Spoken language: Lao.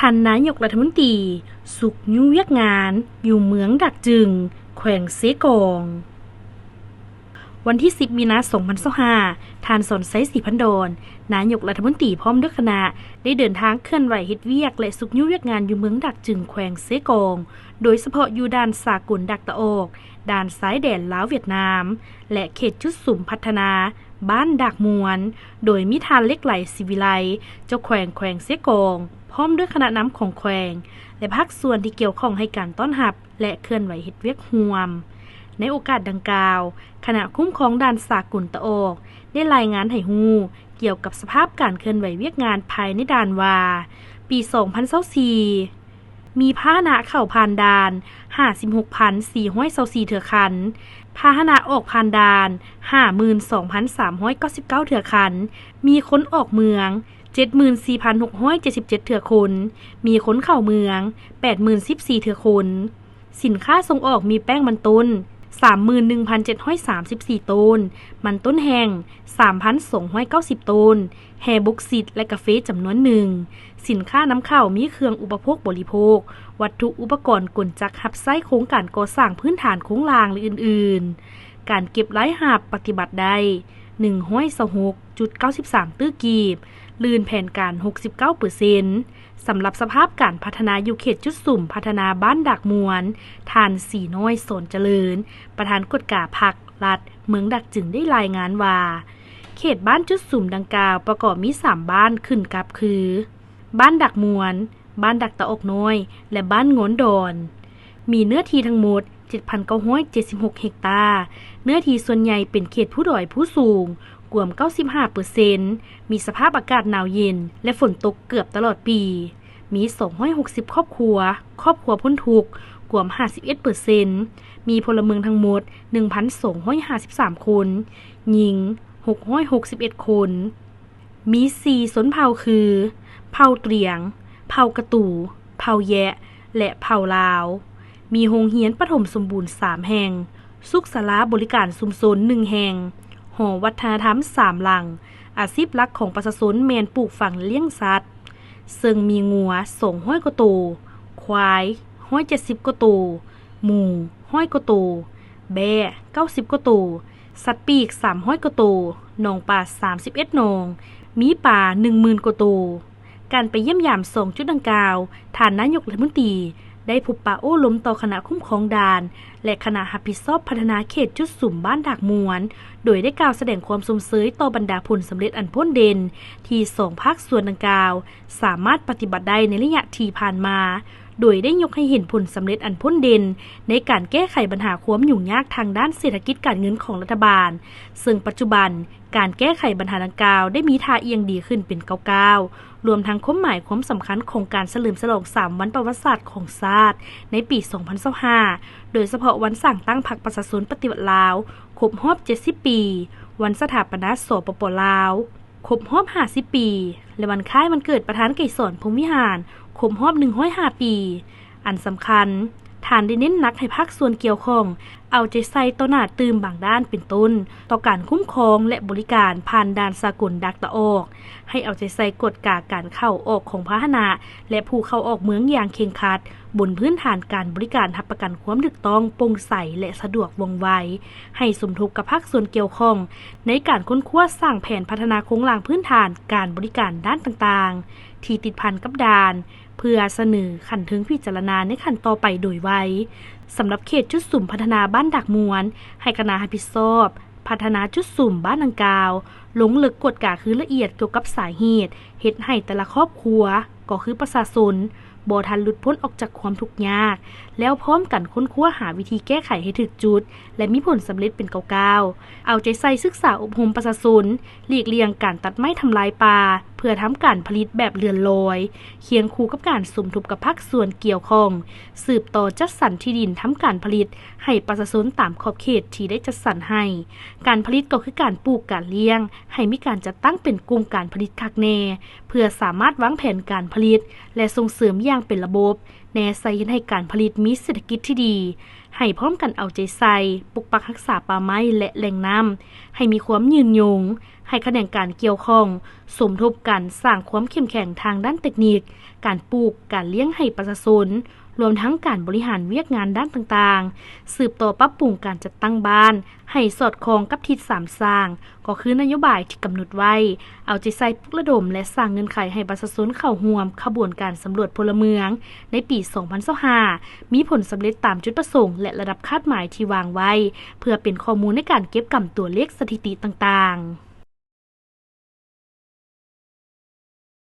ທ່ານນາຍົກລັດຖະມົນຕີຊຸກຍູ້ວຽກງານຢູ່ເມືອງດາກຈຶງ ແຂວງເຊກອງ. ວັນທີສິບ ມີນາ ສອງພັນຊາວຫ້າ ທ່ານ ສອນໄຊ ສີພັນດອນ ນາຍົກລັດຖະມົນຕີ ພ້ອມດ້ວຍຄະນະ ໄດ້ເດີນທາງເຄື່ອນໄຫວເຮັດວຽກ ແລະ ຊຸກຍູ້ວຽກງານຢູ່ເມືອງດາກຈຶງ ແຂວງເຊກອງ, ໂດຍສະເພາະຢູ່ດ່ານສາກົນດາກຕາອອກ, ດ່ານຊາຍແດນລາວຫວຽດນາມ ແລະ ເຂດຈຸດສຸມພັດທະນາບ້ານດາກມ່ວນ, ໂດຍມີທ່ານ ເຫຼັກໄຫຼ ສີວິໄລ ເຈົ້າແຂວງແຂວງເຊກອງ ພ້ອມດ້ວຍຄະນະນຳຂອງແຂວງ ແລະ ພາກສ່ວນທີ່ກ່ຽວຂ້ອງໃຫ້ການຕ້ອນຮັບ ແລະ ເຄື່ອນໄຫວເຮັດວຽກຮ່ວມ. ໃນໂອກາດດັ່ງກ່າວ, ຄະນະຄຸ້ມຄອງດ່ານສາກົນຕາອອກ ໄດ້ລາຍງານໃຫ້ຮູ້ກ່ຽວກັບສະພາບການເຄື່ອນໄຫວວຽກງານພາຍໃນດ່ານວ່າ, ປີສອງພັນຊາວສີ່ ມີພາຫະນະເຂົ້າຜ່ານດ່ານ ຫ້າສິບຫົກພັນສີ່ຮ້ອຍຊາວສີ່ເທື່ອຄັນ, ພາຫະນະອອກຜ່ານດ່ານ ຫ້າໝື່ນສອງພັນສາມຮ້ອຍເກົ້າສິບເກົ້າເທື່ອຄັນ, ມີຄົນອອກເມືອງ ເຈັດໝື່ນສີ່ພັນຫົກຮ້ອຍເຈັດສິບເຈັດເທື່ອຄົນ, ມີຄົນເຂົ້າເມືອງ ແປດໝື່ນສິບສີ່ເທື່ອຄົນ. ສິນຄ້າສົ່ງອອກມີແປ້ງມັນຕົ້ນ ສາມໝື່ນໜຶ່ງພັນເຈັດຮ້ອຍສາມສິບສີ່ໂຕນ, ມັນຕົ້ນແຫ້ງ ສາມພັນສອງຮ້ອຍເກົ້າສິບໂຕນ, ແຮ່ບົກຊິດ ແລະ ກາເຟຈຳນວນໜຶ່ງ. ສິນຄ້ານຳເຂົ້າມີເຄື່ອງອຸປະໂພກບໍລິໂພກ, ວັດຖຸອຸປະກອນກົນຈັກຮັບໃຊ້ໂຄງການກໍ່ສ້າງພື້ນຖານໂຄງລ່າງ ແລະ ອື່ນໆ. ການເກັບລາຍຮັບປະຕິບັດໄດ້ ໜຶ່ງຮ້ອຍຊາວຫົກຈຸດເກົ້າສິບສາມຕື້ກີບ, ລື່ນແຜນການຫົກສິບເກົ້າເປີເຊັນ. ສຳລັບສະພາບການພັດທະນາຢູ່ເຂດຈຸດສຸມພັດທະນາບ້ານດາກມ່ວນ, ທ່ານ ສີນ້ອຍ ສອນຈະເລີນ ປະທານກວດກາພັກລັດເມືອງດາກຈຶງ ໄດ້ລາຍງານວ່າ, ເຂດບ້ານຈຸດສຸມດັ່ງກ່າວປະກອບມີສາມບ້ານຂຶ້ນກັບຄື ບ້ານດາກມ່ວນ, ບ້ານດາກຕາອອກນ້ອຍ ແລະ ບ້ານງອນດອນ. ມີເນື້ອທີ່ທັງໝົດ ເຈັດພັນເກົ້າຮ້ອຍເຈັດສິບຫົກເຮັກຕາ, ເນື້ອທີ່ສ່ວນໃຫຍ່ເປັນເຂດພູດອຍພູສູງ, ກວມເກົ້າສິບຫ້າເປີເຊັນ, ມີສະພາບອາກາດໜາວເຢັນ ແລະ ຝົນຕົກເກືອບຕະຫຼອດປີ. ມີສອງຮ້ອຍຫົກສິບຄອບຄົວ, ຄອບຄົວພົ້ນທຸກ, ກວມຫ້າສິບເອັດເປີເຊັນ, ມີພົນລະເມືອງທັງໝົດ ໜຶ່ງພັນສອງຮ້ອຍຫ້າສິບສາມຄົນ, ຍິງ ຫົກຮ້ອຍຫົກສິບເອັດຄົນ. ມີສີ່ຊົນເຜົ່າຄື ເຜົ່າຕຽງ, ເຜົ່າກະຕູ, ເຜົ່າແຍະ ແລະ ເຜົ່າລາວ. ມີໂຮງຮຽນປະຖົມສົມບູນສາມແຫ່ງ, ສຸກສາລາບໍລິການຊຸມຊົນໜຶ່ງແຫ່ງ, ຫໍວັດທະນະທຳສາມຫຼັງ. ອາຊີບຫຼັກຂອງປະຊາຊົນແມ່ນປູກຝັງ ແລະ ລ້ຽງສັດ, ເຊິ່ງມີງົວສອງຮ້ອຍກວ່າໂຕ, ຄວາຍຮ້ອຍເຈັດສິບກວ່າໂຕ, ໝູຮ້ອຍກວ່າໂຕ, ແບ້ເກົ້າສິບກວ່າໂຕ, ສັດປີກສາມຮ້ອຍກວ່າໂຕ, ໜອງປາສາມສິບເອັດໜອງ, ມີປາໜຶ່ງໝື່ນກວ່າໂຕ. ການໄປຢ້ຽມຢາມສອງຈຸດດັ່ງກ່າວ, ທ່ານນາຍົກລັດຖະມົນຕີໄດ້ພົບປະໂອ້ລົມຕໍ່ຄະນະຄຸ້ມຄອງດ່ານ ແລະ ຄະນະຮັບຜິດຊອບພັດທະນາເຂດຈຸດສຸມບ້ານດາກມ່ວນ, ໂດຍໄດ້ກ່າວສະແດງຄວາມຊົມເຊີຍຕໍ່ບັນດາຜົນສຳເລັດອັນໂພດເດັ່ນ ທີ່ສອງພາກສ່ວນດັ່ງກ່າວສາມາດປະຕິບັດໄດ້ໃນໄລຍະທີ່ຜ່ານມາ, ໂດຍໄດ້ຍົກໃຫ້ເຫັນຜົນສຳເລັດອັນໂພດເດັ່ນໃນການແກ້ໄຂບັນຫາຄວາມຫຍຸ້ງຍາກທາງດ້ານເສດຖະກິດການເງິນຂອງລັດຖະບານ, ເຊິ່ງປັດຈຸບັນ ການແກ້ໄຂບັນຫາດັ່ງກ່າວໄດ້ມີທ່າອ່ຽງດີຂຶ້ນເປັນກ້າວໆ, ລວມທັງຄວາມໝາຍຄວາມສຳຄັນຂອງການສະເຫຼີມສະຫຼອງສາມວັນປະຫວັດສາດຂອງຊາດໃນປີສອງພັນຊາວຫ້າ ໂດຍສະເພາະວັນສ້າງຕັ້ງພັກປະຊາຊົນປະຕິວັດລາວຄົບຮອບເຈັດສິບປີ, ວັນສະຖາປະນາ ສປປ ລາວ ຄົບຮອບຫ້າສິບປີ ແລະ ວັນຄ້າຍວັນເກີດປະທານໄກສອນ ພົມວິຫານ ຄົບຮອບໜຶ່ງຮ້ອຍຫ້າປີ. ອັນສຳຄັນ, ທ່ານໄດ້ເນັ້ນໜັກໃຫ້ພາກສ່ວນກ່ຽວຂ້ອງເອົາໃຈໃສ່ຕໍ່ໜ້າຕື່ມບາງດ້ານ ເປັນຕົ້ນ ຕໍ່ການຄຸ້ມຄອງ ແລະ ບໍລິການຜ່ານດ່ານສາກົນດາກຕາອອກ, ໃຫ້ເອົາໃຈໃສ່ກວດກາການເຂົ້າອອກຂອງພາຫະນະ ແລະ ຜູ້ເຂົ້າອອກເມືອງຢ່າງເຄັ່ງຄັດ, ບົນພື້ນຖານການບໍລິການຮັບປະກັນຄວາມຖືກຕ້ອງ, ໂປ່ງໃສ ແລະ ສະດວກວ່ອງໄວ, ໃຫ້ສົມທົບກັບພາກສ່ວນກ່ຽວຂ້ອງໃນການຄົ້ນຄວ້າສ້າງແຜນພັດທະນາໂຄງລ່າງພື້ນຖານການບໍລິການດ້ານຕ່າງໆ ທີ່ຕິດພັນກັບດ່ານ ເພື່ອສະເໜີຂັ້ນເທິງພິຈາລະນາໃນຂັ້ນຕໍ່ໄປໂດຍໄວ. ສຳລັບເຂດຈຸດສຸມພັດທະນາບ້ານດາກມ່ວນ, ໃຫ້ຄະນະຮັບຜິດຊອບພັດທະນາຈຸດສຸມບ້ານດັ່ງກ່າວ ລົງເລິກກວດກາຄືລະອຽດກ່ຽວກັບສາເຫດເຮັດໃຫ້ແຕ່ລະຄອບຄົວ, ກໍຄືປະຊາຊົນ, ບໍ່ທັນຫຼຸດພົ້ນອອກຈາກຄວາມທຸກຍາກ, ແລ້ວພ້ອມກັນຄົ້ນຄວ້າຫາວິທີແກ້ໄຂໃຫ້ຖືກຈຸດ ແລະ ມີຜົນສຳເລັດເປັນກ້າວໆ. ເອົາໃຈໃສ່ສຶກສາອົບຮົມປະຊາຊົນ, ຫຼີກລ່ຽງການຕັດໄມ້ທຳລາຍປ່າ ເພື່ອທຳການຜະລິດແບບເລື່ອນລອຍ, ຄຽງຄູ່ກັບການສົມທົບກັບພາກສ່ວນກ່ຽວຂ້ອງ, ສືບຕໍ່ຈັດສັນທີ່ດິນທຳການຜະລິດໃຫ້ປະຊາຊົນຕາມຂອບເຂດທີ່ໄດ້ຈັດສັນໃຫ້. ການຜະລິດກໍຄືການປູກ, ການລ້ຽງ, ໃຫ້ມີການຈັດຕັ້ງເປັນກຸ່ມການຜະລິດຄັກແນ່ ເພື່ອສາມາດວາງແຜນການຜະລິດ ແລະ ສົ່ງເສີມຢ່າງເປັນລະບົບ, ແນໃສ່ເຮັດໃຫ້ການຜະລິດມີເສດຖະກິດທີ່ດີ, ໃຫ້ພ້ອມກັນເອົາໃຈໃສ່ປົກປັກຮັກສາປ່າໄມ້ ແລະ ແຫຼ່ງນ້ຳ ໃຫ້ມີຄວາມຍືນຍົງ, ໃຫ້ຂະແໜງການກ່ຽວຂ້ອງສົມທົບກັນສ້າງຄວາມເຂັ້ມແຂງທາງດ້ານເຕັກນິກ, ການປູກ, ການລ້ຽງໃຫ້ປະຊາຊົນ, ລວມທັງການບໍລິຫານວຽກງານດ້ານຕ່າງໆ, ສືບຕໍ່ປັບປຸງການຈັດຕັ້ງບ້ານໃຫ້ສອດຄ່ອງກັບທິດສາມສ້າງ ກໍຄືນະໂຍບາຍທີ່ກຳນົດໄວ້, ເອົາໃຈໃສ່ປຸກລະດົມ ແລະ ສ້າງເງື່ອນໄຂໃຫ້ປະຊາຊົນເຂົ້າຮ່ວມຂະບວນການສຳຫຼວດພົນລະເມືອງໃນປີສອງພັນຊາວຫ້າ ມີຜົນສຳເລັດຕາມຈຸດປະສົງ ແລະ ລະດັບຄາດໝາຍທີ່ວາງໄວ້ ເພື່ອເປັນຂໍ້ມູນໃນການເກັບກຳຕົວເລກສະຖິຕິຕ່າງໆ.